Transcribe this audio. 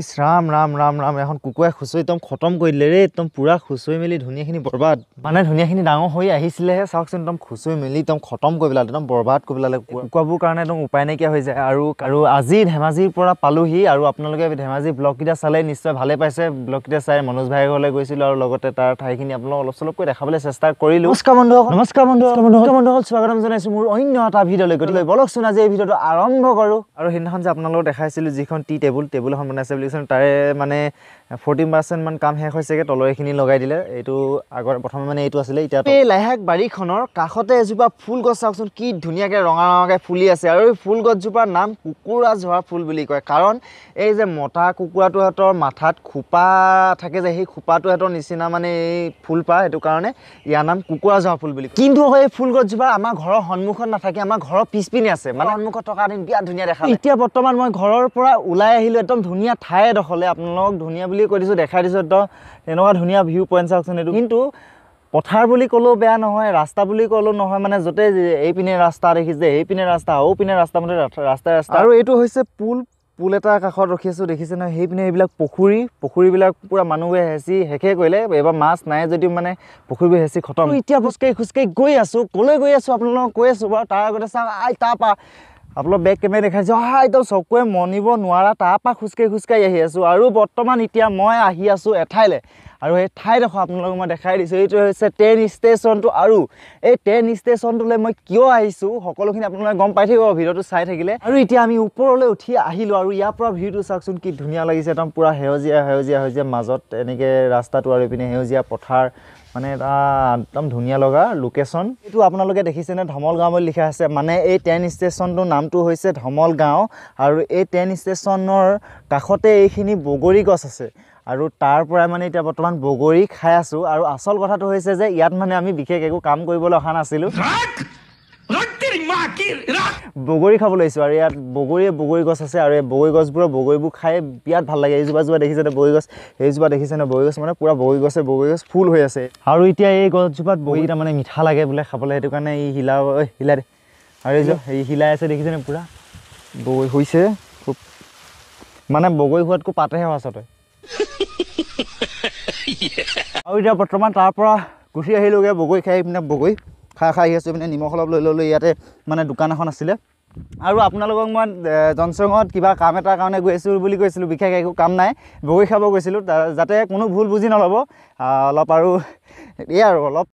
ইছ ৰাম ৰাম ৰাম ৰাম, এখন কুকুৰাই খুচৰি একদম খতম কৰি দিলে ৰে। একদম পূৰা খুচৰি মেলি ধুনীয়াখিনি বৰবাদ। মানে ধুনীয়াখিনি ডাঙৰ হৈ আহিছিলেহে, চাওকচোন একদম খুচৰি মেলি একদম খতম কৰি পেলালে, একদম বৰবাদ কৰি পেলালে। কুকুৰাবোৰ কাৰণে একদম উপায় নাইকিয়া হৈ যায়। আৰু আৰু আজি ধেমাজিৰ পৰা পালোহি। আৰু আপোনালোকে ধেমাজি ব্লগকেইটা চালে নিশ্চয় ভালে পাইছে। ব্লগকেইটা চাই মনোজ ভাইৰ ঘৰলৈ গৈছিলোঁ আৰু লগতে তাৰ ঠাইখিনি আপোনালোক অলপ চলপকৈ দেখাবলৈ চেষ্টা কৰিলোঁ। নমস্কাৰ বন্ধুসকল, নমস্কাৰ বন্ধুসকল, বন্ধুসকল স্বাগতম জনাইছোঁ মোৰ অন্য এটা ভিডিঅ'লৈ। গতিকে বলকচোন আজি এই ভিডিঅ'টো আৰম্ভ কৰোঁ। আৰু সেইদিনাখন যে আপোনালোকক দেখাইছিলোঁ যিখন টি টেবুল, টেবুল এখন বনাইছে বুলি কৈছিলোঁ, তাৰে মানে 40% মান কাম শেষ হৈছেগৈ। তলৰ এইখিনি লগাই দিলে। এইটো আগৰ প্ৰথমে মানে এইটো আছিলে, এতিয়া এই লাইশাক বাৰীখনৰ কাষতে এজোপা ফুল গছ চাওকচোন কি ধুনীয়াকৈ ৰঙা ৰঙাকৈ ফুলি আছে। আৰু এই ফুল গছজোপাৰ নাম কুকুৰা ঝৰা ফুল বুলি কয়, কাৰণ এই যে মতা কুকুৰাটোহঁতৰ মাথাত খোপা থাকে যে, সেই খোপাটোহঁতৰ নিচিনা মানে এই ফুলপাহ, সেইটো কাৰণে ইয়াৰ নাম কুকুৰা ঝৰা ফুল বুলি কয়। কিন্তু এই ফুল গছজোপা আমাৰ ঘৰৰ সন্মুখত নাথাকে, আমাৰ ঘৰৰ পিছপিনে আছে। মানে সন্মুখত থকা দিন বিৰাট ধুনীয়া দেখা। এতিয়া বৰ্তমান মই ঘৰৰ পৰা ওলাই আহিলোঁ একদম ধুনীয়া ঠাই এডোখৰলৈ। আপোনালোকক ধুনীয়া বুলি কৈ দিছোঁ, দেখাই দিছোঁ। একদম এনেকুৱা ধুনীয়া ভিউ পইণ্ট চাওকচোন এইটো। কিন্তু পথাৰ বুলি ক'লেও বেয়া নহয়, ৰাস্তা বুলি ক'লেও নহয়, মানে য'তে এইপিনে ৰাস্তা দেখিছে, এইপিনে ৰাস্তা, ঔপিনে ৰাস্তা, মানে ৰাস্তাই ৰাস্তা। আৰু এইটো হৈছে পুল, পুল এটাৰ কাষত ৰখি আছোঁ, দেখিছে নহয়। সেইপিনে এইবিলাক পুখুৰী, পুখুৰীবিলাক পূৰা মানুহবোৰে হেঁচি শেষে কৰিলে। এইবাৰ মাছ নাই যদিও মানে পুখুৰীবোৰ হেঁচি খতম। এতিয়া খোজকাঢ়ি খোজকাঢ়ি গৈ আছোঁ, ক'লৈ গৈ আছোঁ আপোনালোকক কৈ আছোঁ বাৰু। তাৰ আগতে চাওক, আই তাৰপৰা আপোনালোক বেক কেমেৰা দেখাইছোঁ, হা একদম চকুৱে মনিব নোৱাৰা তাৰপৰা খোজকাঢ়ি খোজকাঢ়ি আহি আছোঁ। আৰু বৰ্তমান এতিয়া মই আহি আছোঁ এঠাইলৈ, আৰু সেই ঠাইডোখৰ আপোনালোকক মই দেখাই দিছোঁ। এইটো হৈছে ট্ৰেইন ষ্টেচনটো। আৰু এই ট্ৰেইন ষ্টেচনটোলৈ মই কিয় আহিছোঁ সকলোখিনি আপোনালোকে গম পাই থাকিব ভিডিঅ'টো চাই থাকিলে। আৰু এতিয়া আমি ওপৰলৈ উঠি আহিলোঁ আৰু ইয়াৰ পৰা ভিউটো চাওকচোন কি ধুনীয়া লাগিছে। একদম পূৰা সেউজীয়া সেউজীয়া সেউজীয়া, মাজত এনেকৈ ৰাস্তাটো আৰু এইপিনে সেউজীয়া পথাৰ, মানে এটা একদম ধুনীয়া লগা লোকেশ্যন। এইটো আপোনালোকে দেখিছেনে ধমল গাঁও বুলি লিখা আছে। মানে এই ট্ৰেইন ষ্টেচনটোৰ নামটো হৈছে ধমল গাঁও। আৰু এই ট্ৰেইন ষ্টেচনৰ কাষতে এইখিনি বগৰী গছ আছে আৰু তাৰ পৰাই মানে এতিয়া বৰ্তমান বগৰী খাই আছোঁ। আৰু আচল কথাটো হৈছে যে ইয়াত মানে আমি বিশেষ একো কাম কৰিবলৈ অহা নাছিলোঁ, বগৰী খাবলৈ আহিছোঁ। আৰু ইয়াত বগৰীয়ে বগৰী গছ আছে আৰু এই বগৰী গছবোৰৰ বগৰীবোৰ খাই বিৰাট ভাল লাগে। এইজোপা জোপা দেখিছেনে বগৰী গছ, এইজোপা দেখিছেনে বগৰী গছ, মানে পূৰা বগৰী গছে বগৰী গছ ফুল হৈ আছে। আৰু এতিয়া এই গছজোপাত বগৰীকেইটা মানে মিঠা লাগে বোলে খাবলৈ, সেইটো কাৰণে এই হিলা হিলাই দে। আৰু এই হিলাই আছে দেখিছেনে, পূৰা বগৰী হৈছে খুব, মানে বগৰী হোৱাতকৈ পাতেহে আচলতে। আৰু এতিয়া বৰ্তমান তাৰ পৰা গুচি আহিলোঁগৈ বগৰী খাই পিনে, বগৰী খাই খাই আহি আছোঁ। পিনে নিমখ অলপ লৈ ল'লোঁ, ইয়াতে মানে দোকান এখন আছিলে। আৰু আপোনালোকক মই জনচঙত কিবা কাম এটাৰ কাৰণে গৈ আছোঁ বুলি কৈছিলোঁ, বিশেষ একো কাম নাই, বগৰী খাব গৈছিলোঁ, যাতে কোনো ভুল বুজি নল'ব অলপ। আৰু এয়া আৰু অলপ